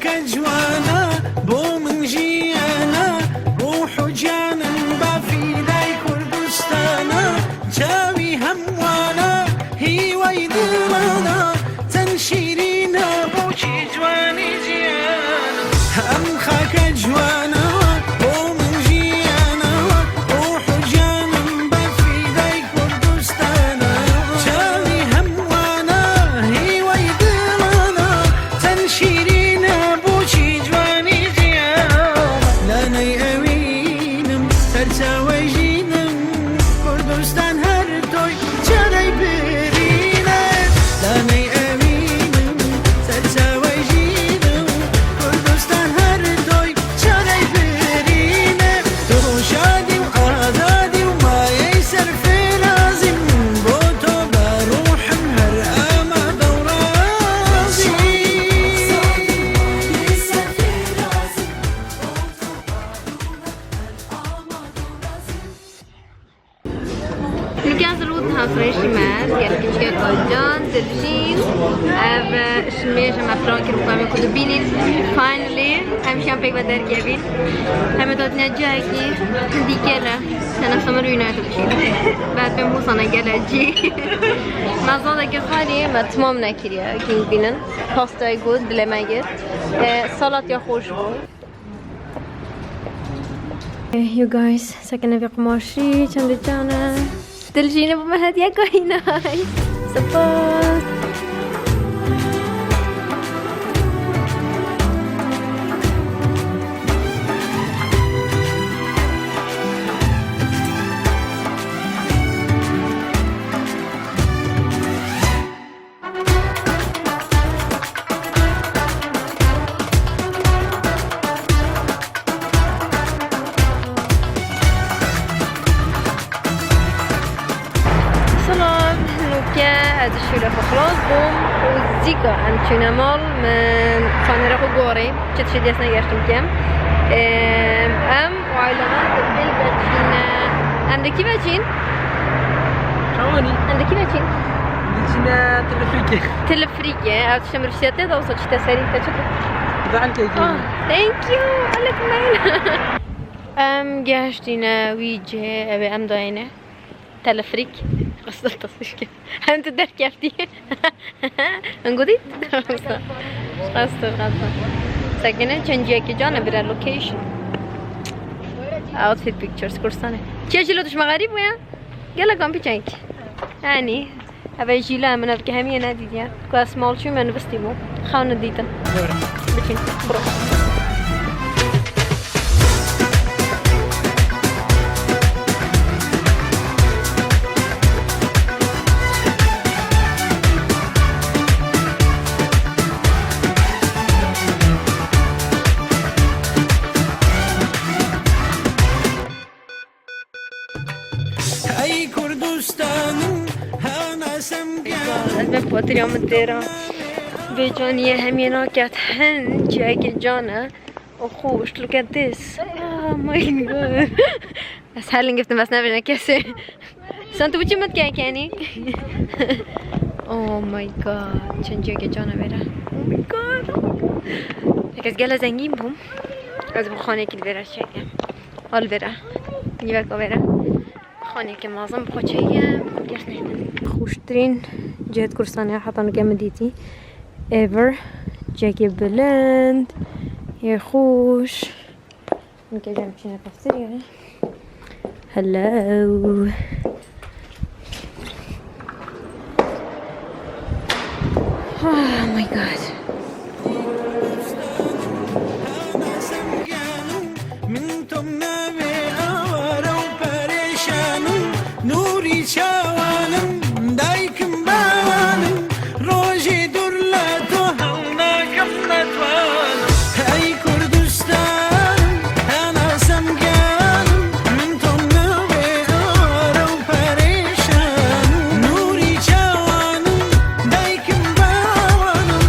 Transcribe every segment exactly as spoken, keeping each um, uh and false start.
Ke ciwana, bo min jiyana, ruh û canim bafîdayê Kurdistana, çawî hemwana, hîwayê dilana, ten şîrîna, bo çi ciwanî jiyana. Em xake ciwana, bo min jiyana, ruh û canim bafîdayê Kurdistana, çavî hemwana, hîwayê dilana, ten şîrîna, bo çi ciwanî jiyana. Laney ewînim, ser çawe jînim, Kurdistan her toy çarey birîne. Laney ewînim, ser çawe jînim, Kurdistan her toy çarey birîne. Tu şadî û azadî û mayey serfirazî, bo to be ruhim her amade û razî. Nûke ez li Woodhouse re jî me, ez gelekî çikek can, Dilşîn. Ev, e, şimê ji me plan kir, ku em ê ku dibînin. Finally, em jî em pêk ve derkevin. Em ê datine cihekî dî gele. Tenefsa min rûyî nayê Dilşîn. Ber pê hûsane gele cî. Me zadeke xalî me timam nekiriye, kî bînin. Pastayê got, dilê me girt. E, salat ya xweş bû. Eh, you guys, sekine vê qumaşî, çendê can e. Dilşîne bo me hediye kayînay. Spas. Silav, nûke ez ji şûlê xwe xilas bûm û zîka em çûne mal, min fanêra xwe gorî, çi tiştî dest negeştim kem. Em, em û aîlana dê veçîne. Em dê kî veçîn? Çawanî? Em dê kî veçîn? Diçîne Tilifrîkê. Tilifrîkê. Ew tiştê mirov şiya tê de, wisa çîte serî te çi kir? Zehn kekî. Ah, thank you. Elek meyl. Em gehiştîne wî cihê, ew ê em dayîne. Telefrîk. Qistil tasîşke. Em tu derkeftî. Min gotî? Qastir, qastir. Sekine çend cihekî can e bira location. Outfit pictures, Kurdistanê. Çi jî lo dişme xerîb bûye? Gelek an piçenk. Yanî, ev jîla min ev ki hemiye nedîtiye. Ku ez mal çûme nivistî bû. Xewn dîtin. Biçin. Bro. Ey Kurdistanim, hana semgem. Ez me xatiriya min têra. Vê caniye hemiyê naket hin cihekê can e. Oh, xweş, look at this. Oh my God. Ez her lingiftim, bes nevêne kesê. Sen tu biçî min kenî. Oh my God. Çend cihekê can e vêre. Oh my God. Oh my God. Eke ez gele zengîn bûm, ez bi xanekî li vêre çêkim. Al vêre. Nîveka vêre. Xaneke mezin bi xwe çêye, bi xwe kes neynin. Xweştirîn cihê Kurdistanê heta nûke min dîtî. Ever. Cihekê bilind. Yê xweş. Nûke cem çîne pastiriye. Hello. Oh my God. Min tom navê aware û perêşanim, nûrî çawanim, daykim bawanim, rojê dûr la to hewl nakim netwanim. Hey Kurdistan, hana semgenim, min tom navê aware û perêşanim, nûrî çawanim, daykim bawanim,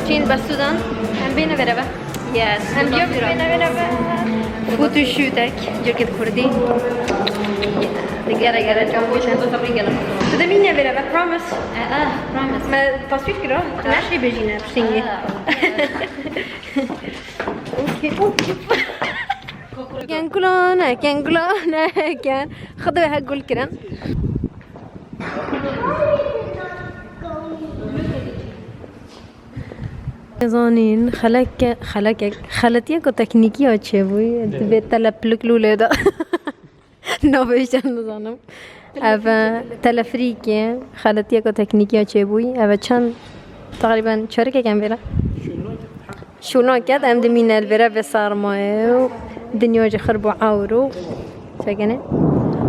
Çîn bestudan, em bêne bereve. Yes. Em diyor biz bêne bereve. Fotoshootek, ceket kurdî. Gere gere çabuk. Tu de mîne bereve, promise. Ah, promise. Me tasvîr kira. Neşê bejîne, pişingî. Ah, okay. Ken kulane, ken kulane, ken. Xwedê we hek gul kirin. Zanîn, xeleke-, xelekek, xeletiyeko teknîkî ya çêbûyî, Evet. Divê teleplik lûlê de. Navê jî nizanim. Ev, e, telefrîkê, xeletiyeko teknîkî ya çêbûyî. Ev çend, teqrîben çarekek em vêre. Şûna ket, em dimîne li vêre vê sarmayê û dinya jî xir bû ewr û çekene.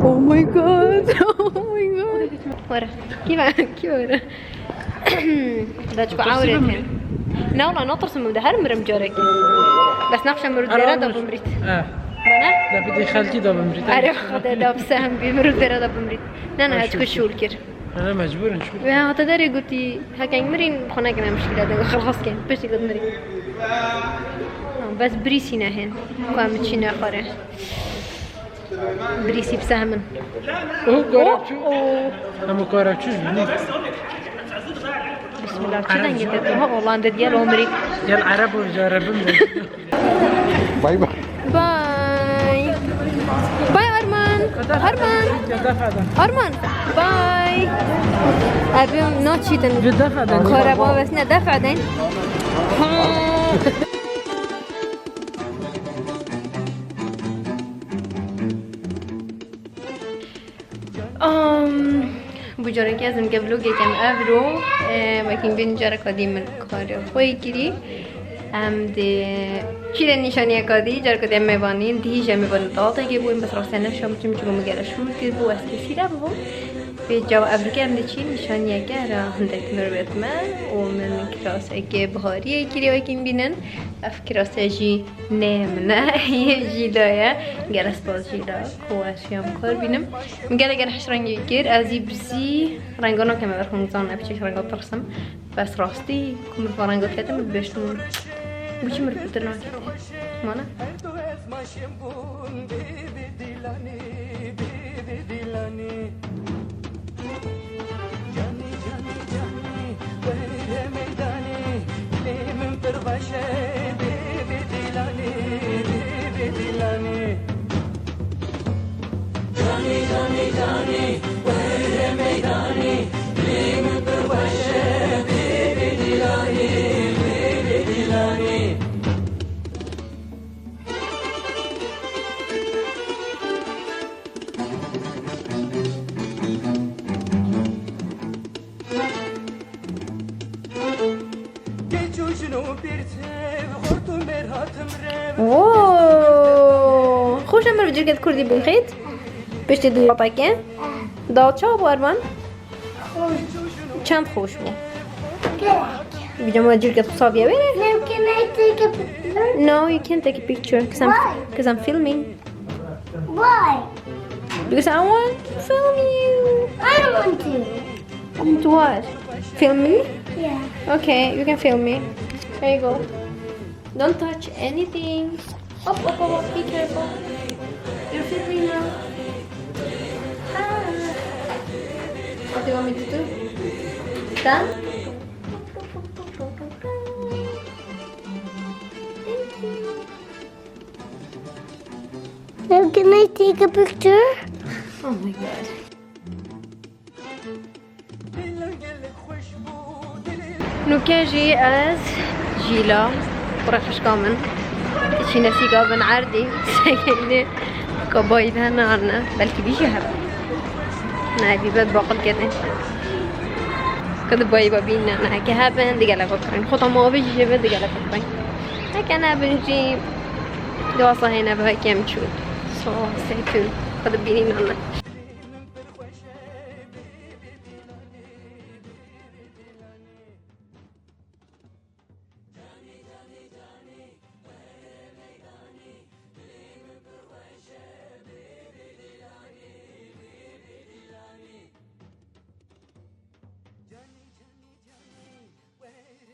Oh my god! Oh my god! Were. Kî ve-, kî were? Daçko ewrê tê. Ne wala natirsim de her mirim carekî. Bes nexşe mirû vêre da bimrît. Eh. Ne? Da bir de xelkî da bimrît. Are xwede da bi sehem bî mirû vêre da bimrît. Ne ne hetiku şûl kir. Ana mecbur in şûl. Ve hata derê gotî, hekeng mirîn, xwe nekene mişkile de, xelas ken, piştî got mirî. Bes brîsî nehên, ku em çîne xware. Brîsî bi sehmin. O, karekçû. O, o. Em o karekçû ji ne? Bismillah, çi dengê te? Ha, Hollanda diye Romrî. Gel Arap ol, carabim de. Bay bay. Bay. Bay Arman. Arman. Arman. Bay. Abim naçîtin. Karaba vesne def edin. Ha. Um, bu carekê ez ê vlogek em evro, e, wekî bîn careka dî min karê xwe yê kirî. Em dê çî de nîşaniyeka dî, careka dî em mêvanîn, dihî jî em mêvanî dawatekê bûn, bes rastî nefşa min çim çim min gere şûr kir bû, ez kesî re bûm. Vê cawa evroke em dê çî nîşaniyeke ra hindek mirov didin û min kirasekê bihariyê kirî wekî bînin. Ev kirase jî ne min e, yê Jîla ye. Gelek spas Jîla, ku ez şiyam kar bînim. Min gelek gelek hişrengî kir, ez ê bi zî renga nakeme ber xwe, zan ev çi renga tirsim. Bes rastî, ku min renga ketim, min dibêjtim, bu çi min pitir nakete. Mana? Canî, canî, canî, were meydanî, dilê min pir xweş e, bê, bê Dîlanî, bê, bê Dîlanî. Canî, canî, canî, were meydanî, dilê min pir xweş e, bê, bê Dîlanî, bê, bê Dîlanî. Woo! Xweş e, mirov cirket kurdî bixît. Piştî di lateke. Da çawa bû Erman? Çend xweş bû. Gelek. Vîdyo me cirket xwe saviye wê? No, can I take a picture? No, you can't take a picture 'cause I'm, Why? 'Cause I'm filming. Why? Because I want to film you. I don't want to. Want to what? Film me? Yeah. Okay, you can film me. There you go. Don't touch anything. Hop, hop, hop, hop. Be careful. You're filming now. Ah. What do you want me to do? Done? Thank you. Now, can I take a picture? Oh my God. Nûke jî ez, Jîla, kurê xişka min, diçîne sîga bin erdî, sekinê kabayî de nane, belkî bî jî hebe. Ne, bî bed baqil kedin. Kedi bayî babî ne, ne, ke hebin, digelek bikirin. Xota ma avê jî jebe digelek bikirin. Heke nebin jî, di wasa hêne bi hekem çû. So, stay tuned. Kedi bînî nane.